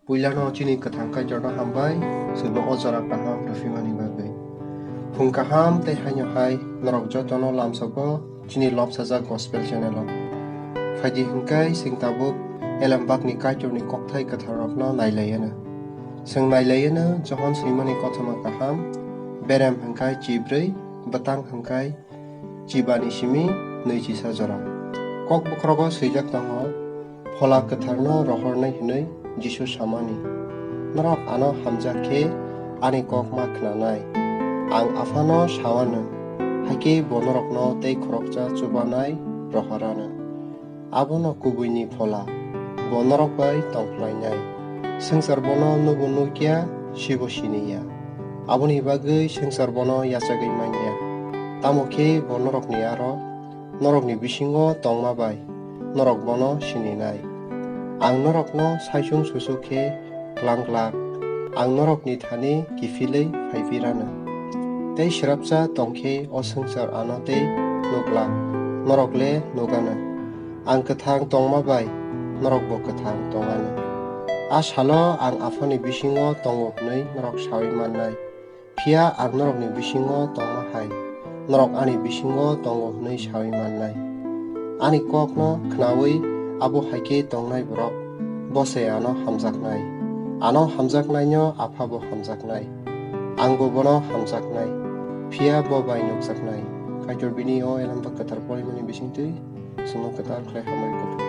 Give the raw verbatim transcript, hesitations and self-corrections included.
Puilano chini kwthang Kaitorno hambai, chwngno o jora kaham rwphimani bagwi. Phung kaham tei haino hai norok jotono lamsogo chini lobsajak Gospel channel-o. Phaidi hwnkhe chwng tabuk Elembakni Kaitorni kokthai kwtharrokno nailaiano. Chwng nailaiano Johon swimani kothoma kaham, berem hwnkhe chibrwi, bwtang hwnkhe chibani simi nwi chisa jora. Kok bokhorogo swijak tongo, Phola Kwtharno rohornai hwnwi Jisu samani. Norok ano hamjak khe ani kok ma khnanai. Ang Aphano sawano, hakhe bo norokno tei khoroksa chubanai rohorano. Abono kubuini Phola, bo norok bai tongphlainai. Swngchar bono nugo nukya, sibo siniya. Aboni bagwi swngchar bono yachagwi manya. Tamo khe bo norokni aro, norokni bisingo tongma bai norok bono sininai. Ang norokno saichung suchuk khe klang glak, ang norokni thani kiphilwi phai pirano. Tei swrapsa tong khe o swngchar ano tei nuglak, norok le nugano. Ang kwthang tongma bai norokbo kwthang tongano. A salo ang Aphani bisingo tongo hwnwi norok saui mannai. Phiya ang norokni bisingo tongma hai, norok ani bisingo tongo hwnwi saui mannai. Ani kokno khnaui abo hai khe tongnai borok bo se ano hamjaknai. Ano hamjaknaino Aphabo hamjaknai. Angbo bono hamjaknai, phiya bo bai nukjaknai. Kaitor bini o Elembak Kwthar porimani bisingtwi chwngno kwtal khlai hambai kuphur.